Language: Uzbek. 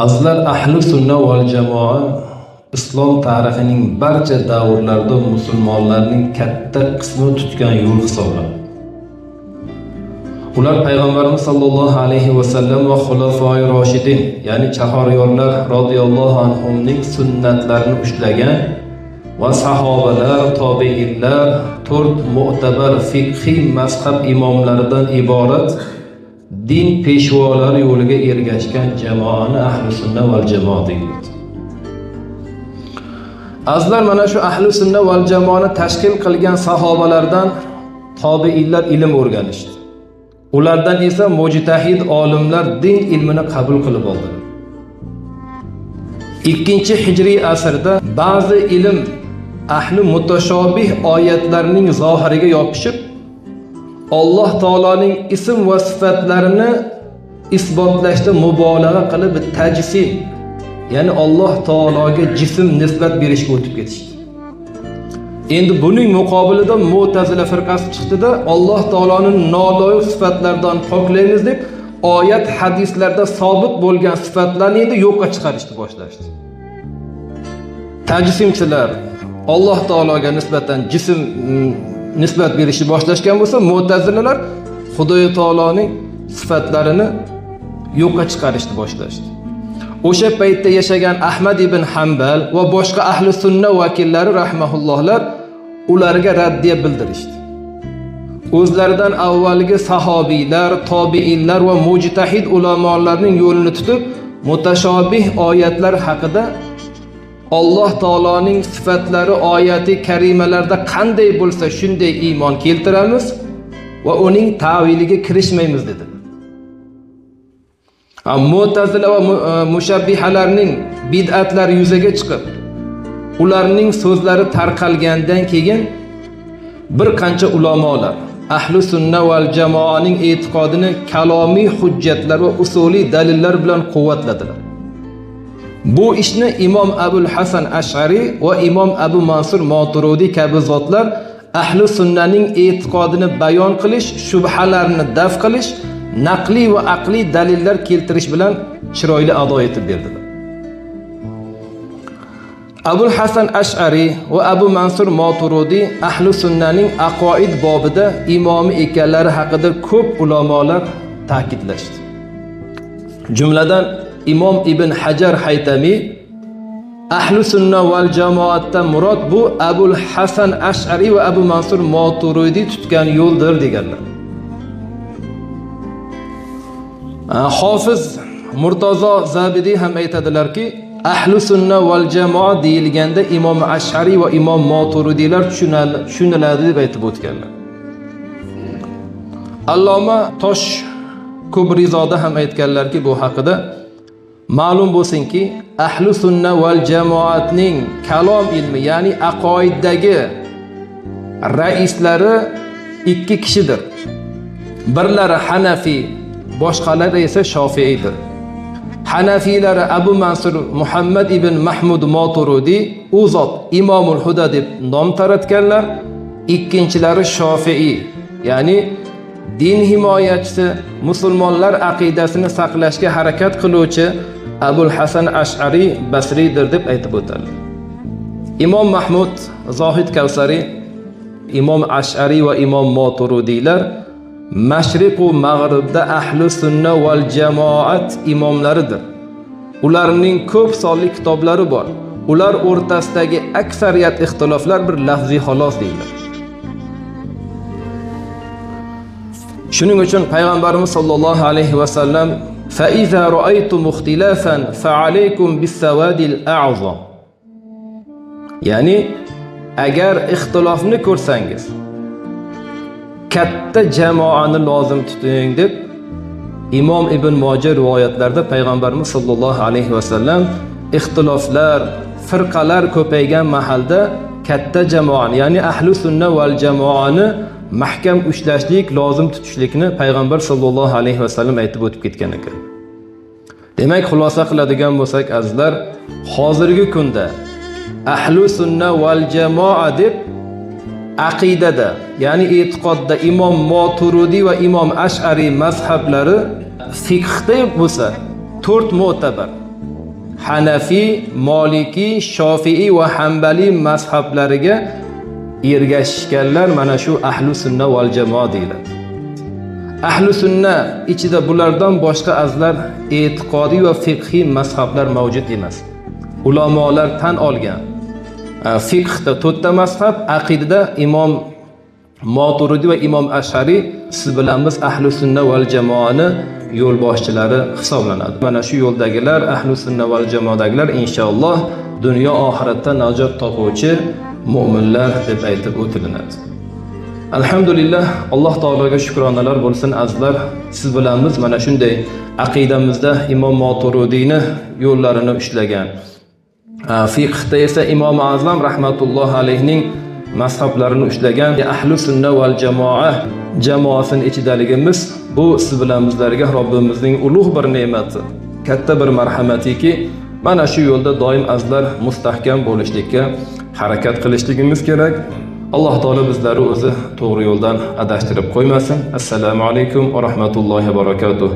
Azizlar, ahli sunna val jamoa islom tarixining barcha davrlarida musulmonlarning katta qismi tutgan yo'l hisoblanadi. Ular payg'ambarimiz sallallohu alayhi va sallam va xulafoi roshidin, ya'ni chahoryorlar radhiyallohu anhumning sunnatlarini ushlagan va sahobalar, tobiinlar, to'rt mu'tabar fiqhiy mazhab imomlaridan iborat din peshvolari yo'liga ergashgan jamoani ahli sunna val jamoa deyiladi. Azizlar, mana shu ahli sunna val jamoani tashkil qilgan sahobalardan tobiinlar ilm o'rganishdi. Ulardan esa mujtahid olimlar din ilmini qabul qilib oldilar. 2-hijriy asrda ba'zi ilm ahli mutashobih oyatlarning zohiriga yopishib, Alloh taoloning ism va sifatlarini isbotlashda mubolag'a qilib tajsim, ya'ni Alloh taologa jism nisbat berishga o'tib ketishdi. Endi buning muqobilida Mu'tazila firqasi chiqdida Alloh taoloni noloyiq sifatlardan poklaymiz deb oyat hadislarda sobit bo'lgan sifatlarni endi yo'qqa chiqarishni boshlashdi. Tajsimchilar Alloh taologa nisbatan jism nisbat berishni boshlashgan bo'lsa, Mu'tazilalar Xudoy taoloning sifatlarini yo'qqa chiqarishni boshlashdi. O'sha paytda yashagan Ahmad ibn Hanbal va boshqa ahli sunna vakillari rahimahullohlar ularga raddiya bildirishdi. O'zlaridan avvalgi sahobiylar, tobiinlar va mujtahid ulamolarning yo'lini tutib, mutashobih oyatlar haqida Alloh taoloning sifatlari oyati karimalarda qanday bo'lsa shunday iymon keltiramiz va uning ta'viliga kirishmaymiz dedi. Mu'tazila va mushabbihalarning bid'atlari yuzaga chiqib, ularning so'zlari tarqalgandan keyin bir qancha ulamolar ahli sunna val jamoaning e'tiqodini kalomiy hujjatlar va usuliy dalillar bilan quvvatladilar. Bu ishni Imom Abul Hasan Ash'ari va Imom Abu Mansur Moturudiy kabi zotlar ahli sunnaning e'tiqodini bayon qilish, shubhalarni daf qilish, naqliy va aqliy dalillar keltirish bilan chiroyli ado etib berdilar. Abul Hasan Ash'ari va Abu Mansur Moturudiy ahli sunnaning aqoid bobida imomi ekanlari haqida ko'p ulamolar ta'kidlashdi. Jumladan Imom Ibn Hajar Haytami ahli sunna val jamoatdan murod bu Abul Hasan Ash'ari va Abu Mansur Moturudiy tutgan yo'ldir deganlar. Hofiz Murtazo Zabidiy ham aytadilarki, ahli sunna val jamoa deyilganda Imom Ash'ari va Imom Moturidiylar tushuniladi deb aytib o'tganlar. Alloma Tosh Kubrizoda ham aytganlarki bu haqida ma'lum bo'lsinki, ahli sunna val jamoatning kalom ilmi, ya'ni aqoiddagi raislari ikki kishidir. Birlari Hanafi, boshqalari esa Shofiiydir. Hanafiylari Abu Mansur Muhammad ibn Mahmud Moturudiy, u zot Imomul Huda deb nom taratganlar. Ikkinchilari Shofiiy, ya'ni din himoyachisi, musulmonlar aqidasini saqlashga harakat qiluvchi Abul Hasan Ash'ari Basriydir deb aytib o'tadi. Imom Mahmud Zohid Kavsariy, Imom Ash'ari va Imom Moturudiylar mashriq va mag'ribda ahli sunna val jamoat imomlaridir. Ularning ko'p sonli kitoblari bor. Ular o'rtasidagi aksariyat ixtiloflar bir lafziy xolos deyiladi. Shuning uchun payg'ambarimiz sollallohu alayhi va sallam fa iza ra'aytum ikhtilafan fa alaykum bis-sawadil a'zam. Ya'ni agar ixtilofni ko'rsangiz katta jamoani lozim tuting deb Imom Ibn Moja rivoyatlarida payg'ambarimiz sollallohu alayhi va sallam ixtiloflar, firqalar ko'paygan mahalda katta jamoani, ya'ni ahli sunna val jamoani mahkam ushlashlik, lozim tutishlikni payg'ambar sollallohu alayhi va sallam aytib o'tib ketgan ekan. Demak, xulosa qiladigan bo'lsak, azizlar, hozirgi kunda ahli sunna val jamoa deb aqidada, ya'ni e'tiqodda Imom Moturudiy va Imom Ash'ari mazhablari fiqhda bo'lsa, 4 mo'tabar Hanafi, Maliki, Shofiiy va Hanbali mazhablariga ergashganlar mana shu ahli sunna val jamoa deyiladi. Ahli sunna ichida bulardan boshqa azlar e'tiqodiy va fiqhiy mazhablar mavjud emas. Ulamolar tan olgan fiqhda 4 ta mazhab, aqidada Imom Moturidi va Imom Ashariy siz bilan biz ahli sunna val jamoani yo'lboshchilari hisoblanadi. Mana shu yo'ldagilar, ahli sunna val jamoadagilar inshaalloh dunyo oxiratda najot topuvchi mo'minlar deb aytib o'tilinadi. Alhamdulillah, Alloh taologa shukronalar bo'lsin azizlar. Siz bilan biz mana shunday aqidamizda Imom Moturidiyni yo'llarini ushlagan, fiqhda esa Imom Azam rahmatullohi alayhining mazhablarini ushlagan ahli sunna val jamoa jamoasining ichidaligimiz bu siz bilan bizlarga Robbimizning ulug' bir ne'mati, katta bir marhamatiki, mana shu yo'lda doim azizlar mustahkam bo'lishlikka harakat qilishligimiz kerak. Alloh taolo bizlarni o'zi to'g'ri yo'ldan adashtirib qo'ymasin. Assalomu alaykum va rahmatullohi va barakatuh.